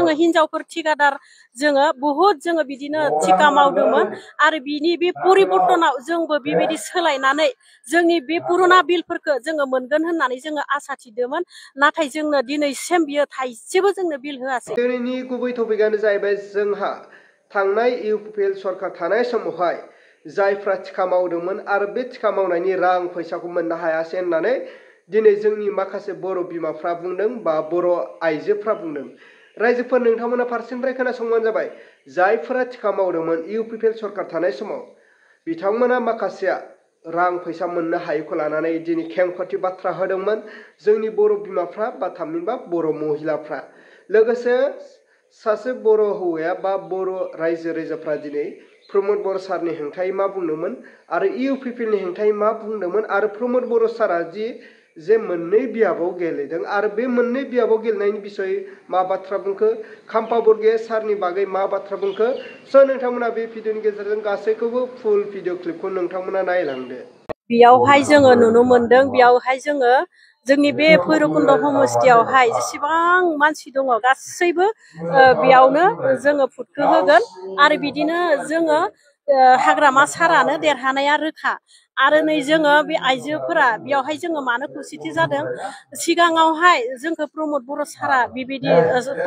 जोङो हिनजावफोर थिकादार जोङो बुहुद जोङो बिदिनो थिका मावदोंमोन आरो बिनि बे परिबर्तनाव जोंबो बेबायदि सोलायनानै जोंनि बे पुरुना बिलफोरखौ जोङो मोनगोन होननानै जोङो आसा थिदोंमोन नाथाय जोंनो दिनैसिम बियो थाइसेबो जोंनो बिल होआसै। दिनैनि गुबै टपिकआनो जाहैबाय जोंहा थांनाय इउपिपिएल सरकार थानाय समावहाय जायफ्रा थिका मावदोंमोन आरो बे थिका मावनायनि रां फैसाखौ मोननो हायासै होननानै दिनै जोंनि माखासे बर' बिमाफ्रा बुंदों बा बर' आइजोफ्रा बुंदों। रायजोफोर नोंथांमोना फारसेनिफ्राय खोनासंबानो जाबाय जायफोरा थिका मावदोंमोन इउपिपिएल सरकार थानाय समाव बिथांमोना माखासेया रां फैसा मोननो हायैखौ लानानै दिनै खेंफोरथि बाथ्रा होदोंमोन जोंनि बर' बिमाफ्रा बा थामहिनबा बर' महिलाफ्रा। लोगोसे सासे बर' हौवाया बा बर' रायजो राजाफ्रा दिनै प्रमद बर' सारनि हेंथायै मा बुंदोंमोन आरो इउपिपिएलनि हेंथायै मा बुंदोंमोन आरो प्रमद बर' सारा जे मोननै बियाबाव गेलेदों आरो बे मोननै बियाबाव गेलेनायनि बिसय मा बाथ्रा बुंखो खाम्फा बरग'हाइ सारनि बागै मा बाथ्रा बुंखो स' नोंथांमोना बे भिडिअनि गेजेरजों गासैखौबो फुल भिडिअ क्लिपखौ नोंथांमोना नायलांदो। बेयावहाय जोङो नुनो मोनदों बेयावहाय जोङो जोंनि बे भैरबकुन्द हमस्टियावहाय जेसेबां मानसि दङ गासैबो बेयावनो जोङो भुटखौ होगोन आरो बिदिनो जोङो हाग्रामा सारानो देरहानाया रोखा आरो नै जोङो बे आइजोफोरा बेयावहाय जोङो मानो खौसेथि जादों सिगाङावहाय जोंखौ प्रमद बर' सारा बेबायदि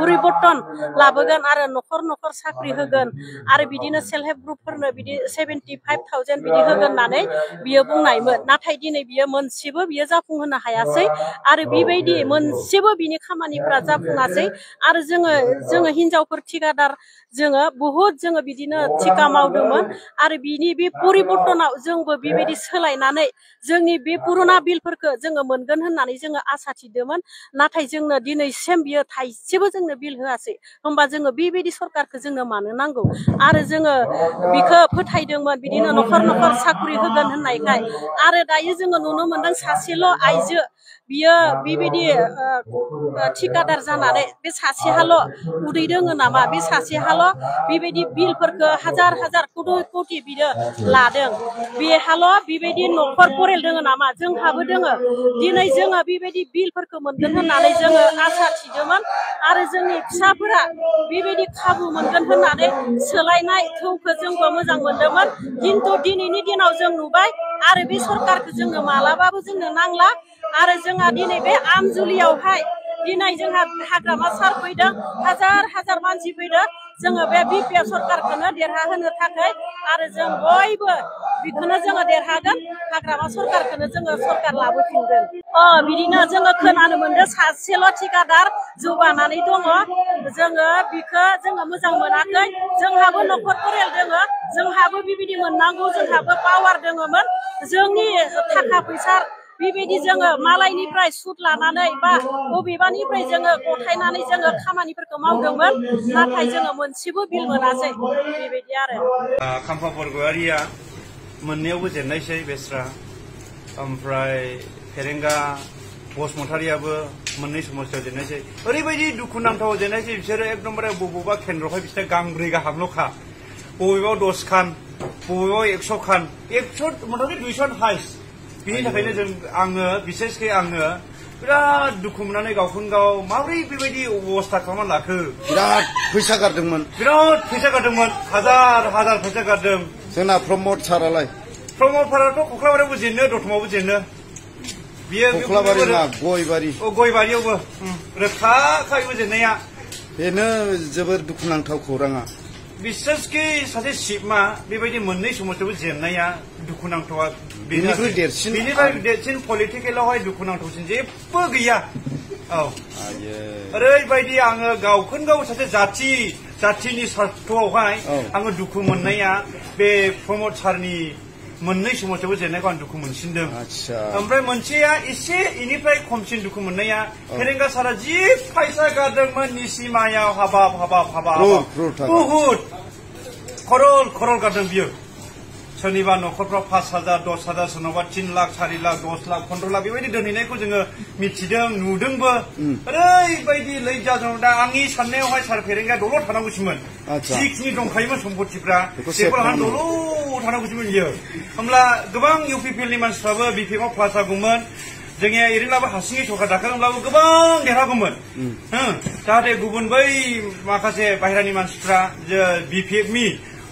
परिबर्तन लाबोगोन आरो न'खर न'खर साख्रि होगोन आरो बिदिनो सेल्फ हेल्प ग्रुपफोरनो बिदि 75,000 बिदि होगोन होननानै बियो बुंनायमोन नाथाय दिनै बियो मोनसेबो बियो जाफुंहोनो हायासै आरो बेबायदि मोनसेबो बिनि खामानिफ्रा जाफुङासै आरो जोङो हिनजावफोर थिकादार जोङो बुहुद जोङो बिदिनो थिका मावदोंमोन आरो बिनि बे परिबर्तनाव जोंबो बेबायदि सोलायनानै जोंनि बे पुरुना बिलफोरखौ जोङो मोनगोन होननानै जोङो आसा थिदोंमोन नाथाय जोंनो दिनैसिम बियो थाइसेबो जोंनो बिल होआसै होमबा जोङो बेबायदि सरकारखौ जोंनो मानो नांगौ आरो जोङो बिखौ फोथायदोंमोन बिदिनो न'खर न'खर साख्रि होगोन होननायखाय आरो दायो जोङो नुनो मोनदों सासेल' आइजो बियो बेबायदि थिकादार जानानै बे सासेहाल' उदै दोङो नामा बे सासेहाल' बेबायदि बिलफोरखौ हाजार हाजार कौटि बियो लादों बेहाल' बेबायदि न'खर फरेल दोङो नामा जोंहाबो दोङो दिनै जोङो बेबायदि बिलफोरखौ मोनगोन होननानै जोङो आसा थिदोंमोन आरो जोंनि फिसाफोरा बेबायदि खाबु मोनगोन होननानै सोलायनाय थौखौ जोंबो मोजां मोनदोंमोन खिन्थु दिनैनि दिनाव जों नुबाय आरो बे सरकारखौ जोंनो मालाबाबो जोंनो नांला आरो जोंहा दिनै बे आमजुलियावहाय दिनै जोंहा हाग्रामा सार फैदों हाजार हाजार मानसि फैदों जोङो बे बिपिएल सरकारखौनो देरहाहोनो थाखाय आरो जों बयबो बेखौनो जोङो देरहागोन हाग्रामा सरकारखौनो जोङो सरकार लाबोफिनगोन बिदिनो जोङो खोनानो मोनदों सासेल' थिकादार जौगानानै दङ जोङो बिखौ जोङो मोजां मोनाखै जोंहाबो न'खर फरेल दोङो जोंहाबो बेबायदि मोननांगौ जोंहाबो पावार दोङोमोन जोंनि थाखा फैसा बेबायदि जोङो मालायनिफ्राय सुद लानानै बा बबेबानिफ्राय जोङो गथायनानै जोङो खामानिफोरखौ मावदोंमोन नाथाय जोङो मोनसेबो बिल मोनासै बेबायदि आरो खाम्फा बरग'हारिया मोननैयावबो जेननायसै बेस्रा ओमफ्राय फेरेंगा बसुमतारियाबो मोननै समस्यायाव जेननायसै ओरैबायदि दुखुनांथाव जेननायसै बिसोरो एकदमबारे बबेबा केन्द्रआवहाय बिसोर गांब्रै गाहामल'खा बबेबा 10 खान बबेबा 100 खान 100 मथामथि 200 हाइस बिनि थाखायनो आङो बिसेसकै आङो बिराद दुखु मोननानै गावखौनो गाव माबोरै बेबायदि अबस्था खालामना लाखो बिराद फैसा गारदोंमोन हाजार हाजार फैसा गारदों जोंना प्रमद सारालाय प्रमद साराथ' कख्लाबारियावबो जेनो दतमायावबो जेनो बियो कख्लाबारि ना गयबारियावबो रोखाखायबो जेननाया बेनो जोबोर दुखुनांथाव खौराङा बिसेसकै सासे सिपमा बेबायदि मोननै समस्यायावबो जेननाया दुखुनांथावा बेनिफ्राय देरसिन पलिटिकेलावहाय दुखुनांथावसिन जेबो गैया ओरैबायदि आङो गावखौनो गाव सासे जाथिनि सार्थआवहाय आङो दुखु मोननाया बे प्रमद सारनि मोननै समस्यायावबो जेननायखौ आं दुखु मोनसिनदों ओमफ्राय मोनसेया एसे इनिफ्राय खमसिन दुखु मोननाया फेरेंगा सारा जि फैसा गारदोंमोन निसिमायाव हाबाब बुहुद खरल गारदों बियो सोरनिबा न'खरफ्राव 5,000 10,000 सोरनावबा 3 लाख 4 लाख 10 लाख 15 लाख बेबायदि दोनहैनायखौ जोङो मिथिदों नुदोंबो ओरैबायदि लैजा दं दा आंनि साननायावहाय सार फेरेंगाया दल' थानांगौसोमोन जिखिनि दंखायोमोन सम्पतिफ्रा बेफोरावहाय दल' थानांगौसोमोन बियो होमब्ला गोबां इउपिपिएलनि मानसिफ्राबो बिपिएफआव प्लास जागौमोन जोंनिया ओरैनोब्लाबो हारसिङै सरकार दाखांब्लाबो गोबां देरहागौमोन जाहाथे गुबुन बै माखासे बाहेरानि मानसिफ्रा जे बिपिएफनि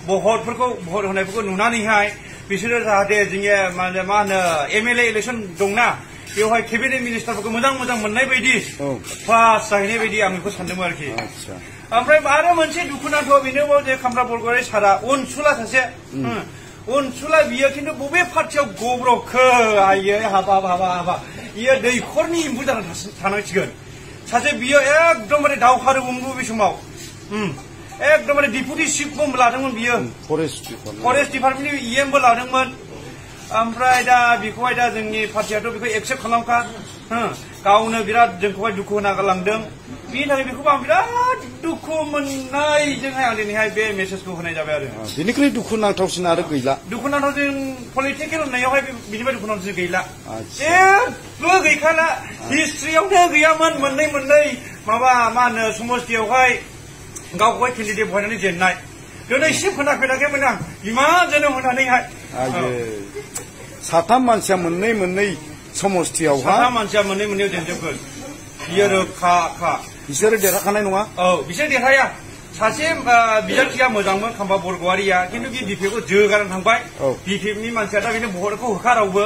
भटफोरखौ भट होनायफोरखौ नुनानैहाय बिसोरो जाहाथे जोंनि मा होनो एमएलए इलेक्सन दंना बेवहाय केबिनेट मिनिस्टारफोरखौ मोजां मोजां मोननाय बायदि पास जाहैनाय बायदि आं बेखौ सानदोंमोन आरोखि ओमफ्राय आरो मोनसे दुखुनांथाव बेनोबाव जे खामफ्रा बरगयारि सारा अनसुला सासे अनसुला बियो खिन्थु बबे पार्टियाव गब्र'खो आयै हाबाब बियो दैखरनि एम्फौ जानानै थानांसिगोन सासे बियो एकदमबारे दावहारुमोनबो बे समाव एकदमबारे डिपुटि चिफबो लादोंमोन बियो फरेस्ट डिपार्टमेन्टनि इएमबो लादोंमोन ओमफ्राय दा बेखौहाय दा जोंनि पार्टियाथ' बेखौ एक्सेप्ट खालामखा गावनो बिराद जोंखौहाय दुखु होना गालांदों बिनि थाखाय बेखौबो आं बिराद दुखु मोननायजोंहाय आं दिनैहाय बे मेसेजखौ होनाय जाबाय आरो बिनिख्रुइ दुखुनांथावसिन आरो गैला दुखुनांथाव जों पलिटिकेल होननायावहाय बिनिफ्राय दुखुनांथाव गैला जेबो गैखाला हिस्ट्रियावनो गैयामोन मोननै माबा मा होनो समस्थियावहाय गावखौहाय केन्डिडेट बहायनानै जेननाय दिनैसिम खोनाफेराखैमोन आं बिमा जोनोम होनानैहाय साथाम मानसिया मोननै समस्थियावहाय साथाम मानसिया मोननैयाव जेनजोबगोन बियो रोखा बिसोरो देरहाखानाय नङा बिसोर देरहाया सासे बिजाथिया मोजांमोन खामफा बरगयारिया खिन्थु बे बिपिएफखौ जोगारनानै थांबाय बिपिएफनि मानसिया दा बेनो भटखौ होखा रावबो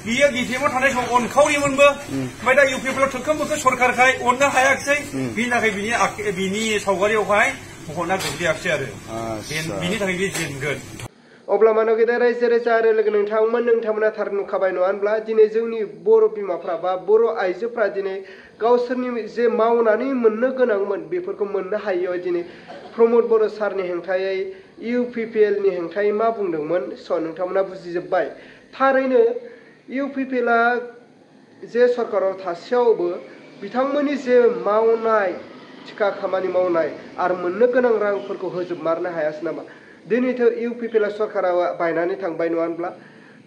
बियो बिपिएफआव थानाय समाव अनखावरिमोनबो ओमफ्राय दा इउपिएफआव थोरखोम सरखारखाय अननो हायाखिसै बिनि थाखाय बिनि सावगारियावहाय भटआ गोग्लैयाखिसै आरो बिनि थाखाय बे जेनगोन अब्ला मानो गेदेर रायजो राजा आरो लोगो नोंथांमोना थार नुखाबाय नङा होनब्ला दिनै जोंनि बर' बिमाफ्रा बा बर' आइजोफ्रा दिनै गावसोरनि जे मावनानै मोननो गोनांमोन बेफोरखौ मोननो हायैयाव दिनै प्रमद बर' सारनि हेंथायै इउपिपिएलनि हेंथायै मा बुंदोंमोन स' नोंथांमोना बुजिजोब्बाय थारैनो इउपिपिएलआ जे सरकाराव थासेयावबो बिथांमोननि जे मावनाय थिखा खामानि मावनाय आरो मोननो गोनां रांफोरखौ होजोबमारनो हायासै नामा दिनैथ' इउपिपिएल सरकारा बायनानै थांबाय नङा होनब्ला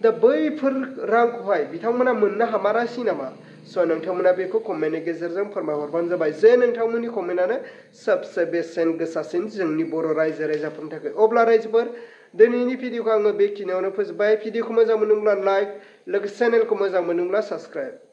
दा बैफोर रांखौहाय बिथांमोना मोननो हामारासै नामा स' नोंथांमोना बेखौ कमेन्टनि गेजेरजों फोरमायहरबानो जाबाय जे नोंथांमोननि कमेन्टआनो सबसे बेसेन गोसासिन जोंनि बर' रायजो राजाफोरनि थाखाय अब्ला रायजोफोर दिनैनि भिडिअखौ आङो बेखिनियावनो फोजोबबाय भिडिअखौ मोजां मोनदोंब्ला लाइक लोगोसे चेनेलखौ मोजां मोनदोंब्ला साबस्क्राइब